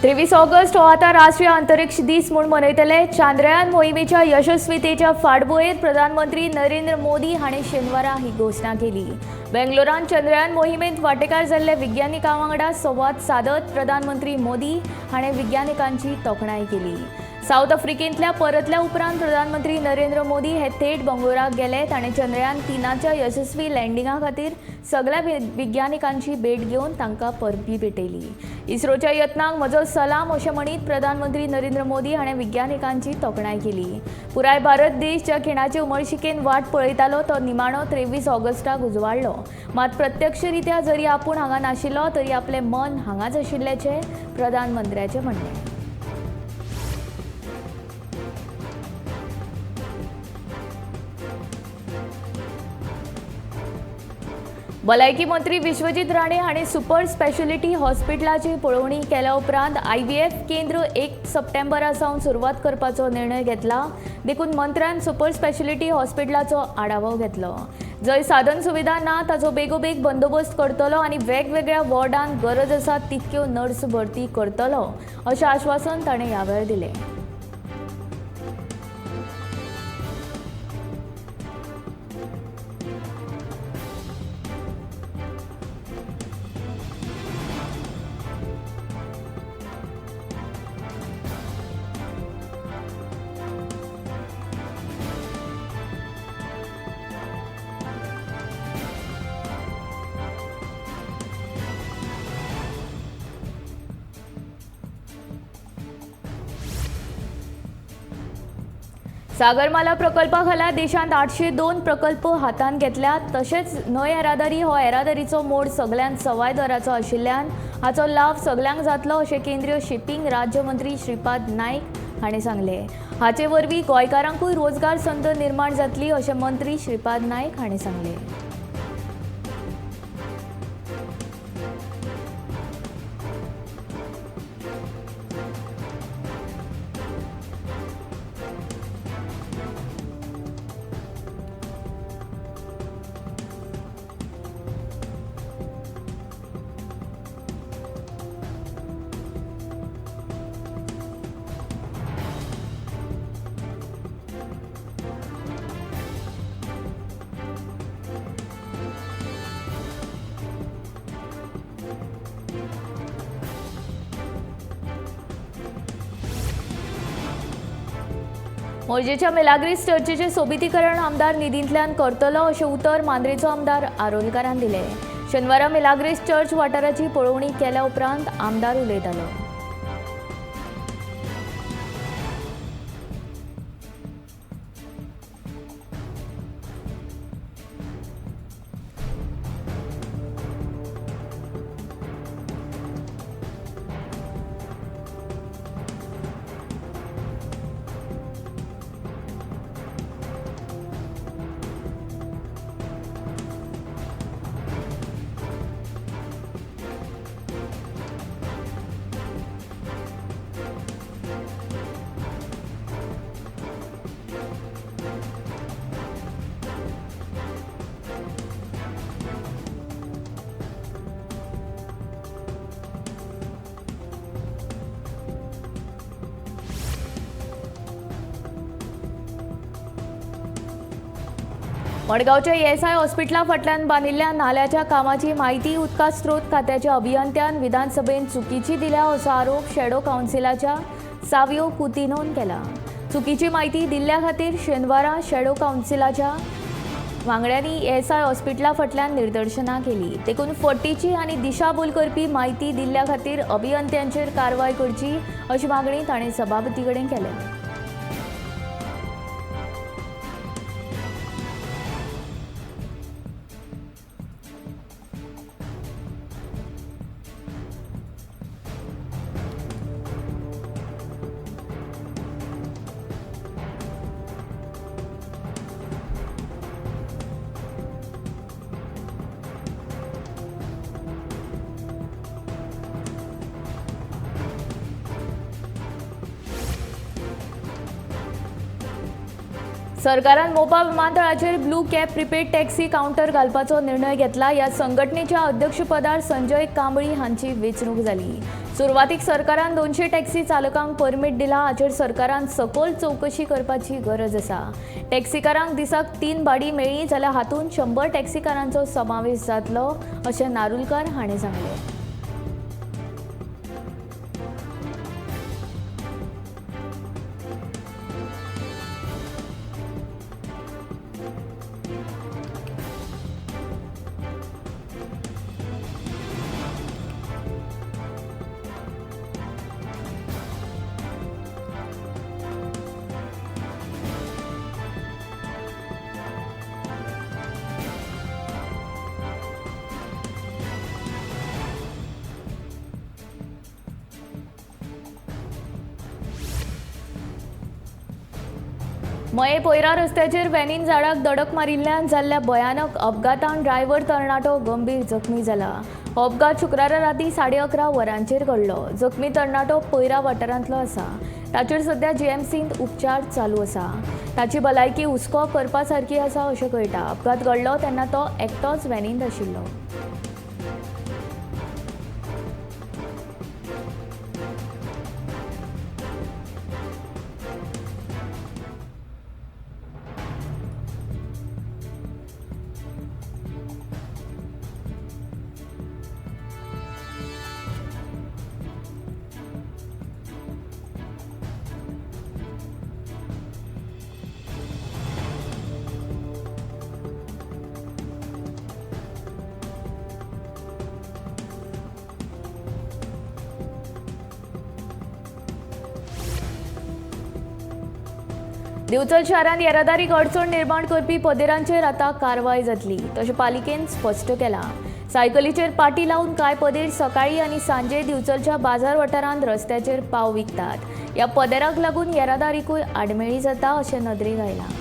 23 August हो आतां राष्ट्रीय अंतरिक्ष दीस म्हूण मनयतले. चांद्रयान मोहिमेच्या यशस्वीतेच्या फाटभुंयेर प्रधानमंत्री नरेंद्र मोदी हांणी शेनवारा ही घोशणा केली. बेंगलोरान चंद्रयान मोहिमेंत वांटेकार जाल्ले विज्ञानिकां वांगडा संवाद सादत प्रधानमंत्री मोदी हांणी विज्ञानिकांची तोखणाय केली. सावथ आफ्रिकेंतल्या परतल्या उपरांत प्रधानमंत्री नरेंद्र मोदी हे थेट बंगळुराक गेले. ताणें चंद्रयान 3च्या यशस्वी लँडिंगा खातीर सगळ्या विज्ञानिकांची भेट घेवन तांकां परबी भेटयली. इस्रोच्या यत्नांक म्हजो सलाम अशें म्हणीत प्रधानमंत्री नरेंद्र मोदी हाणें विज्ञानिकांची तोखणाय केली. पुराय भारत देश ज्या खिणाचे उमळशिकेन वाट पळयतालो तो निमाणो 23 ऑगस्टाक उजवाडलो. मात प्रत्यक्षरित्या जरी आपूण हांगा नाशिल्लो तरी आपलें मन हांगाच आशिल्ल्याचें प्रधानमंत्र्याचें म्हणणें. भलायकी मंत्री विश्वजीत राणे हांणी सुपर स्पेशलिटी हॉस्पिटलाची पळोवणी केल्या उपरांत आयव्हीएफ केंद्र 1 सप्टेंबरा सावन सुरवात करपाचो निर्णय घेतला. देखून मंत्र्यान सुपर स्पेशलिटी हॉस्पिटलाचो आढावो घेतलो. जंय साधन सुविधा ना ताचो बेगोबेग बंदोबस्त करतलो आनी वेगवेगळ्या वॉर्डांत गरज आसा तितक्यो नर्स भरती करतलो अशें आश्वासन ताणें ह्या वेळार दिलें. सागरमाला प्रकल्पा खाला देशांत 802 प्रकल्प हातांत घेतल्यात. तशेंच न्हंय येरादारी हो येरादारीचो मोड सगल्यांत सवाय दराचो आशिल्ल्यान हाचो लाव सगल्यांक जातलो अशें केंद्रीय शिपिंग राज्यमंत्री श्रीपाद नायक हांणी सांगलें. हाचे वरवीं गोंयकारांकूय रोजगार संद निर्माण जातली अशें मंत्री श्रीपाद नायक हांणी सांगलें. मोरजेच्या मेलाग्रीस चर्चेचें सोबितीकरण आमदार निधींतल्यान करतलो अशें उतर मांद्रेचो आमदार आरोलकारान दिलें. शेनवारा मेलाग्रीस चर्च वाठाराची पळोवणी केल्या उपरांत आमदार उलयतालो. मडगांवच्या एएसआय हॉस्पिटला फाटल्यान बांदिल्ल्या नाल्याच्या कामाची म्हायती उदका स्रोत खात्याच्या अभियंत्यान विधानसभेन चुकीची दिल्या असो आरोप शॅडो कावन्सिलाच्या सावियो कुतिनोन केला. चुकीची म्हायती दिल्ल्या खातीर शेनवारा शॅडो कावन्सिलाच्या वांगड्यांनी एएसआय हॉस्पिटला फाटल्यान निदर्शनां केली. देखून फटीची आनी दिशाभूल करपी म्हायती दिल्ल्या खातीर अभियंत्यांचेर कारवाय करची अशी मागणी ताणें सभापती कडेन केल्या. सरकारान Mopa विमानतळाचेर blue cab prepaid taxi counter घालपाचो निर्णय घेतला. ह्या संघटनेच्या अध्यक्षपदार संजय कांबळी हांची वेंचणूक जाली. सुरवातीक सरकारान 200 टॅक्सी चालकांक परमीट दिला. हाचेर सरकारान सखोल चवकशी करपाची गरज आसा. टॅक्सीकारांक दिसाक 3 भाडी मेळ्ळी जाल्यार हातूंत 100 टॅक्सीकारांचो समावेश जातलो अशें नारुलकार हांणी सांगलें. मये पोयरा रस्त्याचेर व्हॅनीन झाडाक दडक मारिल्ल्यान जाल्ल्या भयानक अपघातान ड्रायव्हर तरणाटो गंभीर जखमी जाला. हो अपघात शुक्रारा राती 11:30 वरांचेर घडलो. जखमी तरणाटो पोयरा वाठारांतलो आसा. ताचेर सध्या जीएमसींत उपचार चालू आसा. ताची भलायकी हुस्को करपा सारकी आसा अशें कळटा. अपघात घडलो तेन्ना तो एकटोच व्हॅनींत आशिल्लो. दिवचल शारांत येरादारीक अडचण निर्माण करपी पदेरांचेर आतां कारवाय जातली तशें पालिकेन स्पश्ट केलां. सायकलीचेर पाटी लावन कांय पदेर सकाळी आनी सांजे दिवचलच्या बाजार वाठारांत रस्त्याचेर पाव विकतात. ह्या पदेराक लागून येरादारीकूय आडमेळी जाता अशें नदरेक आयलां.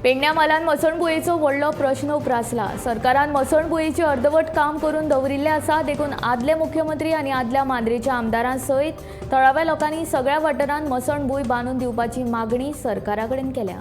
पेडण्या म्हालांत मसणभुंयेचो व्हडलो प्रश्न उप्रासला. सरकारान मसणभुंयेचें अर्दवट काम करून दवरिल्लें आसा. देखून आदले मुख्यमंत्री आनी आदल्या मांद्रेच्या आमदारां सयत थळाव्या लोकांनी सगळ्या वाठारांत मसणभूंय बांदून दिवपाची मागणी सरकारा कडेन केल्या.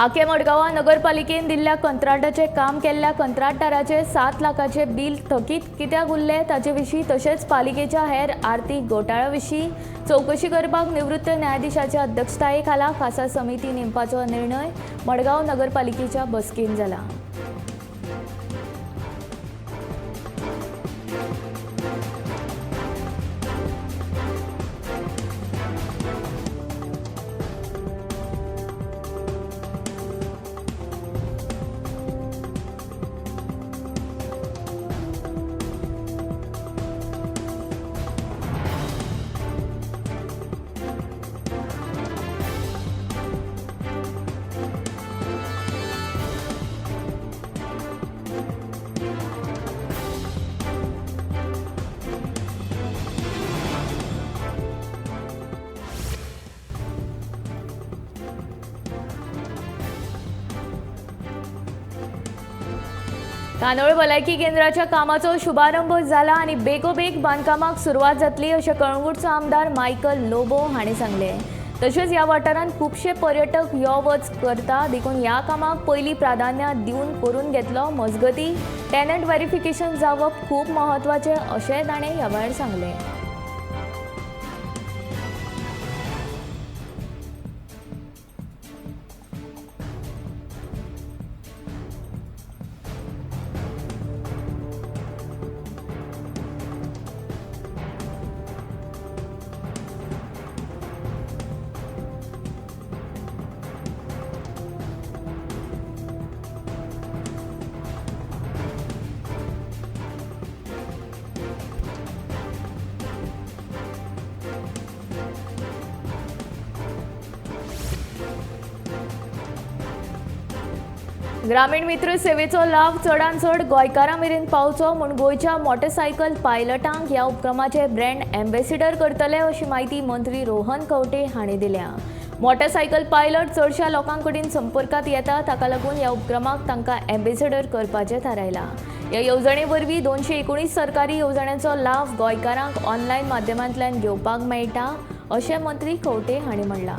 आके मडगांवां नगरपालिकेन दिल्ल्या कंत्राटाचें काम केल्ल्या कंत्राटदाराचें 7 लाखाचें बील थकीत कित्याक उरलें ताचे विशीं तशेंच पालिकेच्या हेर आर्थीक घोटाळ्या विशीं चवकशी करपाक निवृत्त न्यायाधीशाच्या अध्यक्षताये खाला खासा समिती नेमपाचो निर्णय मडगांव नगरपालिकेच्या बसकेंत जाला. कांदोळ भलायकी केंद्राच्या कामाचो शुभारंभ जाला आनी बेगोबेग बांदकामाक सुरवात जातली अशें कळंगूटचो आमदार मायकल लोबो हांणी सांगलें। तशेंच ह्या वाठारांत खुबशे पर्यटक यो वच करता देखून ह्या कामाक पयली प्राधान्य दिवन करून घेतलो। मजगती टेनंट व्हेरिफिकेशन जावप खूब म्हत्वाचें अशें ताणें ह्या वेळार सांगलें। ग्रामीण मित्र सेवेचो लाव चडान चड गोंयकारां मेरेन पावचो म्हूण गोंयच्या मोटरसायकल पायलटांक ह्या उपक्रमाचे ब्रँड एम्बेसिडर करतले अशी म्हायती मंत्री रोहन खंवटे हांणी दिल्या। मोटरसायकल पायलट चडशा लोकां कडेन संपर्कांत येता, ताका लागून ह्या उपक्रमाक तांकां एम्बेसिडर करपाचें थारायलां। ह्या येवजणे वरवीं 219 सरकारी येवजण्यांचो लाव गोंयकारांक ऑनलायन माध्यमांतल्यान घेवपाक मेळटा अशें मंत्री खंवटे हांणी म्हणलां।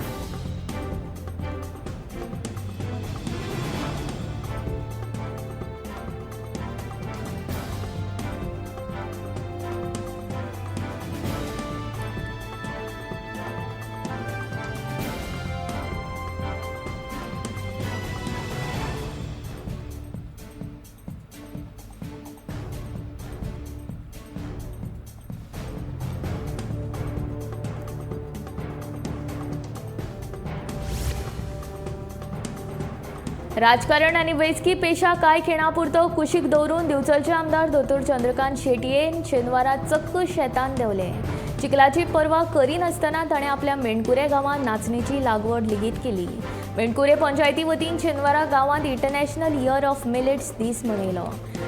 राजकारण आनी वैजकी पेशा कांय खिणापुरतो कुशीक दवरून दिवचलचे आमदार दोतोर चंद्रकांत शेटयेन शेनवारा चक्क शेतान देंवले। चिखलाची पर्वा करिनासतना ताणें आपल्या मेणकुरे गांवांत नाचणीची लागवड लेगीत केली। मेणकुरे पंचायती वतीन शेनवारा गांवांत इंटरनॅशनल इयर ऑफ मिलेट्स दीस मनयलो।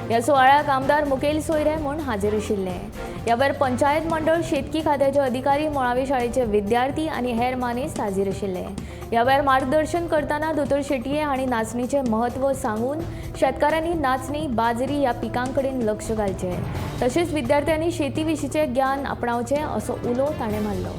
ह्या सुवाळ्याक आमदार मुखेल सोयरे म्हूण हाजीर आशिल्ले। ह्या वेळार पंचायत मंडळ, शेतकी खात्याचे अधिकारी, मुळावे शाळेचे विद्यार्थी आनी हेर मानेस्त हाजीर आशिल्ले। ह्या वेळार मार्गदर्शन करतना दोतोर शेटये हांणी नाचणीचें म्हत्व सांगून शेतकारांनी नाचणी, बाजरी ह्या पिकां कडेन लक्ष घालचें, तशेंच विद्यार्थ्यांनी शेती विशींचें ज्ञान आपणावचें असो उलो ताणें मारलो।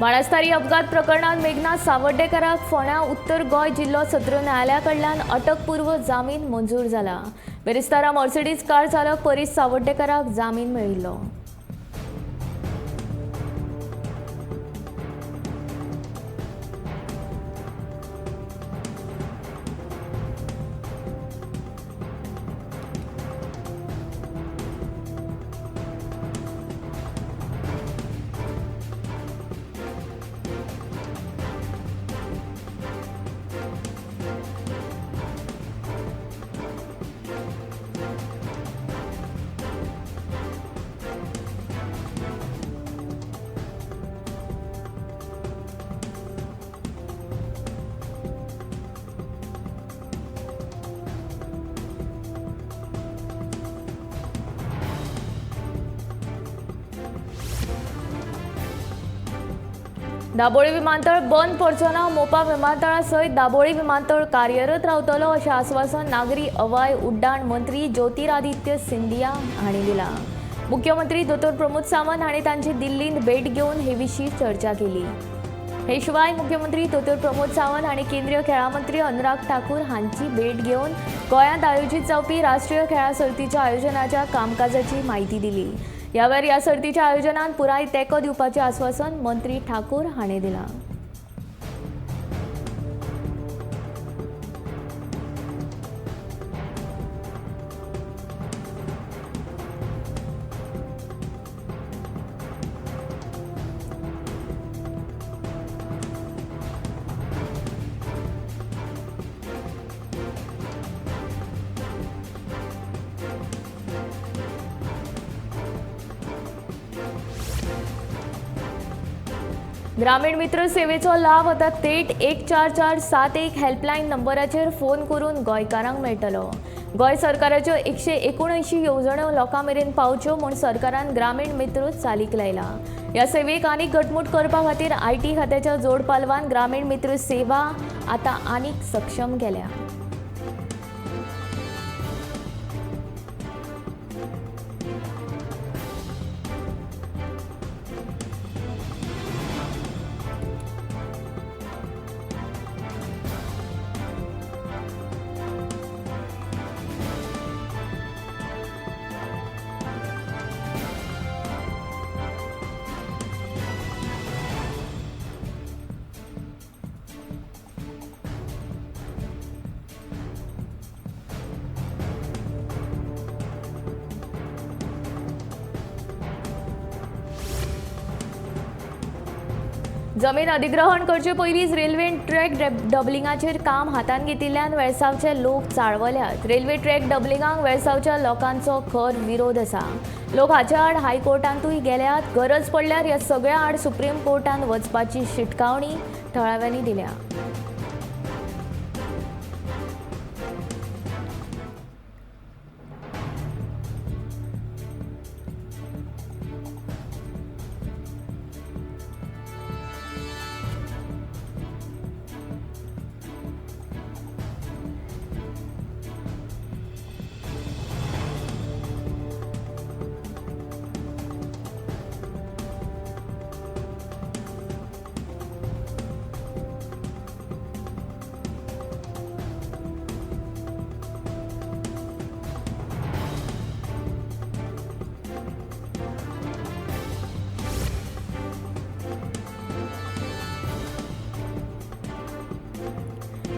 बाणस्तारी अपघात प्रकरणात मेघना सावर्डेकराक फोंड्या उत्तर गोंय जिल्लो सत्र न्यायालया कडल्यान अटकपूर्व जामीन मंजूर जाला। बेरेस्तारा मर्सिडीज कार चालक परेश सावर्डेकराक जामीन मेळिल्लो। दाबोळी विमानतळ बंद पडचो ना, मोपा विमानतळा सयत दाबोळी विमानतळ कार्यरत रावतलो अशें आस्वासन नागरी हवाई उड्डाण मंत्री ज्योतिरादित्य सिंधिया हांणी दिलां। मुख्यमंत्री दोतोर प्रमोद सावंत हांणी तांची दिल्लींत भेट घेवन हे विशीं चर्चा केली। हे शिवाय मुख्यमंत्री दोतोर प्रमोद सावंत हांणी केंद्रीय खेळां मंत्री अनुराग ठाकूर हांची भेट घेवन गोंयांत आयोजीत जावपी राष्ट्रीय खेळां सर्तीच्या आयोजनाच्या कामकाजाची म्हायती दिली। ह्या वेळार ह्या सर्तीच्या आयोजनात पुराय तेंको दिवपाचें आस्वासन मंत्री ठाकूर हांणी दिलां। ग्रामीण मित्र सेवेचो लाव आतां थेट 14471 हेल्पलायन नंबराचेर फोन करून गोंयकारांक मेळटलो। गोंय सरकाराच्यो 179 येवजण्यो लोकां मेरेन पावच्यो म्हूण सरकारान ग्रामीण मित्र चालीक लायला। ह्या सेवेक आनीक घटमूट करपा खातीर IT खात्याच्या जोड पालवान ग्रामीण मित्र सेवा आतां आनीक सक्षम केल्या। जमीन अधिग्रहण करचे पयलींच रेल्वे ट्रॅक डबलिंगाचेर काम हातांत घेतिल्ल्यान वेळसांवचे लोक चाळवल्यात। रेल्वे ट्रॅक डबलिंगाक वेळसांवच्या लोकांचो खर विरोध आसा। लोक हाचे आड हायकोर्टांतूय गेल्यात। गरज पडल्यार ह्या सगळ्या आड सुप्रीम कोर्टांत वचपाची शिटकावणी थळाव्यांनी दिल्या।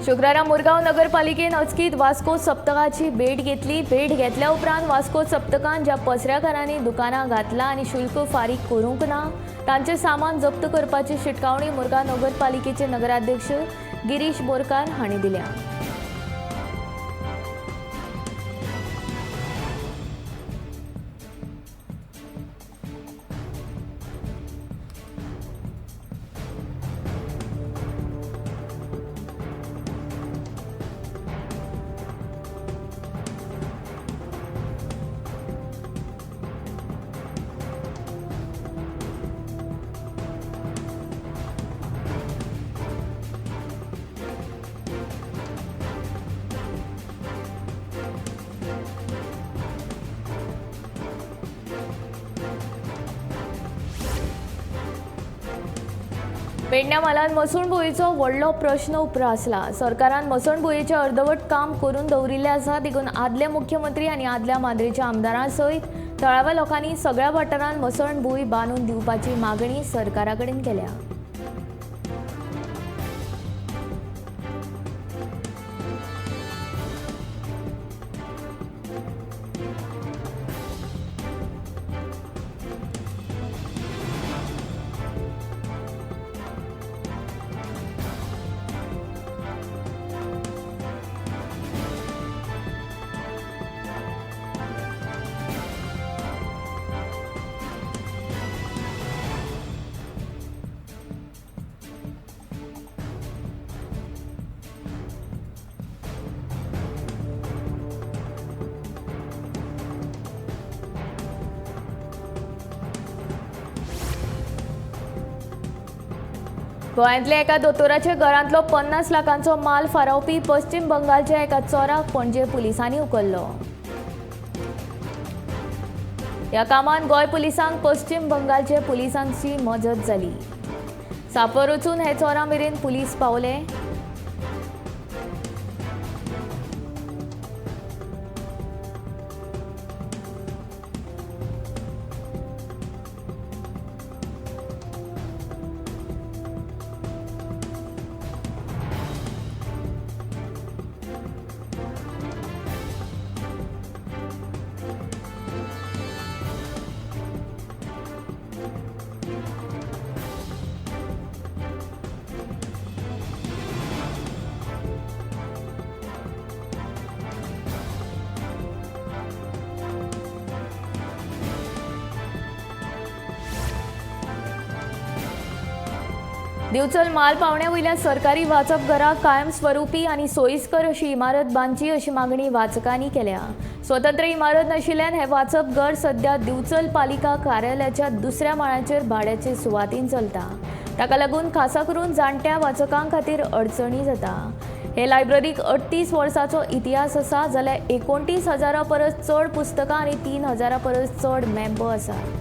शुक्रारा मुरगांव नगरपालिकेन अचकीत वास्को सप्तकाची भेट घेतली। भेट घेतल्या उपरांत वास्को सप्तकान ज्या पसऱ्याकारांनी दुकानां घातला आनी शुल्क फारीक करूंक ना तांचें सामान जप्त करपाची शिटकावणी मुरगांव नगरपालिकेचे नगराध्यक्ष गिरीश बोरकार हांणी दिल्या। पेडण्या म्हालांत मसणभुंयेचो व्हडलो प्रश्न उप्रासला। सरकारान मसणभुंयेचें अर्दवट काम करून दवरिल्लें आसा, देखून आदले मुख्यमंत्री आनी आदल्या मांद्रेच्या आमदारां सयत थळाव्या लोकांनी सगळ्या वाठारांत मसणभूंय बांदून दिवपाची मागणी सरकारा कडेन केल्या। गोंयांतल्या एका दोतोराच्या घरांतलो 50 लाखांचो माल फारावपी पश्चिम बंगालच्या एका चोराक पणजे पुलिसांनी उखल्लो। ह्या कामांत गोंय पुलिसांक पश्चिम बंगालच्या पुलिसांची मजत जाली। सापर वचून हे चोरा मेरेन पुलीस पावले। दिवचल माल पावण्या वयल्या सरकारी वाचपघराक कायमस्वरूपी आनी सोयीस्कर अशी इमारत बांदची अशी मागणी वाचकांनी केल्या. स्वतंत्र इमारत नाशिल्ल्यान हें वाचपघर सध्या दिवचल पालिका कार्यालयाच्या दुसऱ्या माळ्याचेर भाड्याचे सुवातीन चलता. ताका लागून खासा करून जाणट्या वाचकां खातीर अडचणी जाता. हे लायब्ररीक 38 वर्सांचो इतिहास आसा, जाल्यार 29,000 परस चड पुस्तकां आनी 3,000 परस चड मेंबर आसात.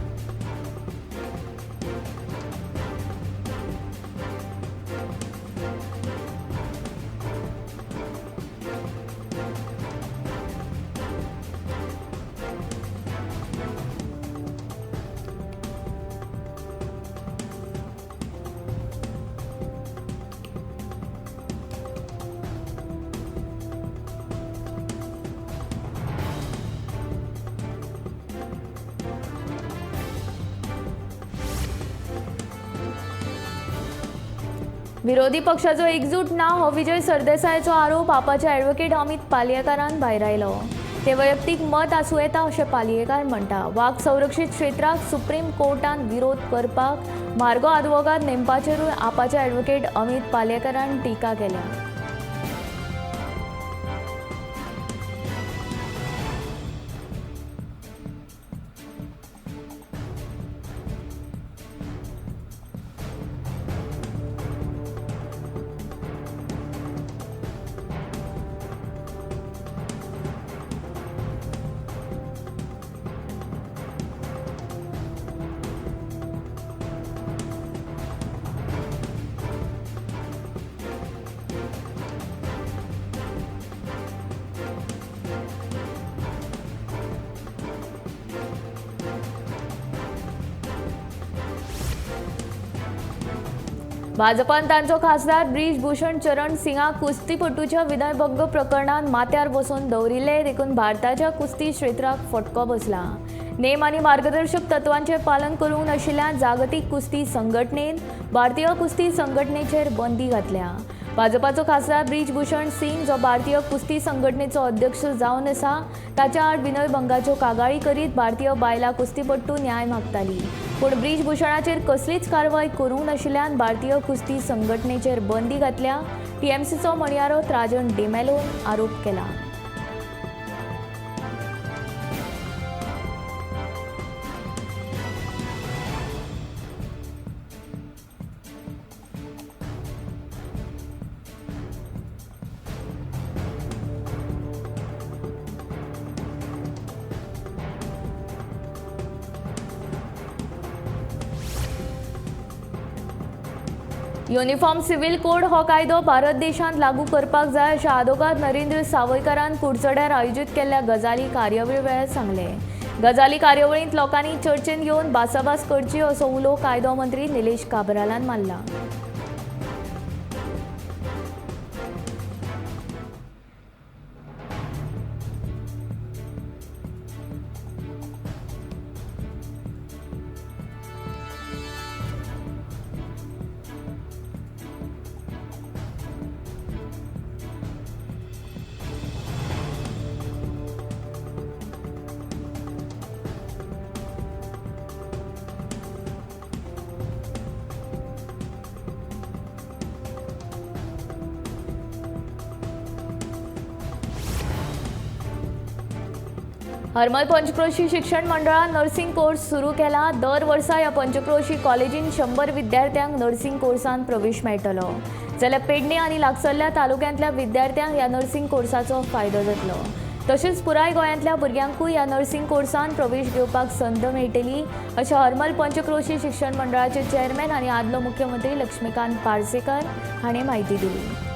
विरोधी पक्षाचो एकजूट ना हो विजय सरदेसायाचो आरोप आपाचे ॲडव्होकेट अमित पालयेकारान भायरायलो. ते वैयक्तीक मत आसूं येता अशें पालयेकार म्हणटा. वाग संरक्षीत क्षेत्राक सुप्रीम कोर्टान विरोध करपाक मार्गो आदवोगाद नेमपाचेरूय आपाचे ॲडव्होकेट अमित पालयेकारान टिका केल्या. भाजपान तांचो खासदार ब्रिजभूषण चरण सिंगाक कुस्तीपटूच्या विनयभंग प्रकरणात माथ्यार बसोवन दवरिल्ले देखून भारताच्या कुस्ती क्षेत्राक फटको बसला. नेम आनी मार्गदर्शक तत्वांचें पालन करूंक नाशिल्ल्यान जागतीक कुस्ती संघटनेन भारतीय कुस्ती संघटनेचेर बंदी घातल्या. भाजपाचो खासदार ब्रिजभूषण सिंग जो भारतीय कुस्ती संघटनेचो अध्यक्ष जावन आसा ताच्या आड विनयभंगाच्यो कागाळी करीत भारतीय बायलां कुस्तीपटू न्याय मागताली. पूण ब्रिजभूषणाचेर कसलीच कारवाय करूंक नाशिल्ल्यान भारतीय कुस्ती संघटनेचेर बंदी घातल्या. टीएमसीचो म्हणयारो त्राजन डिमेलोन आरोप केला. युनिफॉर्म सिव्हिल कोड हो कायदो भारत देशांत लागू करपाक जाय अशें आदोगाद नरेंद्र सावयकारान कुडचड्यार आयोजीत केल्ल्या गजाली कार्यावळी वेळार सांगलें. गजाली कार्यावळींत लोकांनी चर्चेन येवन भासाभास करची असो उलो कायदो मंत्री निलेश काब्रालान मारला. हरमल पंचक्रोशी शिक्षण मंडळान नर्सिंग कोर्स सुरू केला. दर वर्सा ह्या पंचक्रोशी कॉलेजीन 100 विद्यार्थ्यांक नर्सिंग कोर्सान प्रवेश मेळटलो. जाल्यार पेडणे आनी लागसरल्या तालुक्यांतल्या विद्यार्थ्यांक ह्या नर्सिंग कोर्साचो फायदो जातलो. तशेंच पुराय गोंयांतल्या भुरग्यांकूय ह्या नर्सिंग कोर्सान प्रवेश घेवपाक संद मेळटली अशें हरमल पंचक्रोशी शिक्षण मंडळाचे चेअरमॅन आनी आदलो मुख्यमंत्री लक्ष्मीकांत पार्सेकर हांणी म्हायती दिली.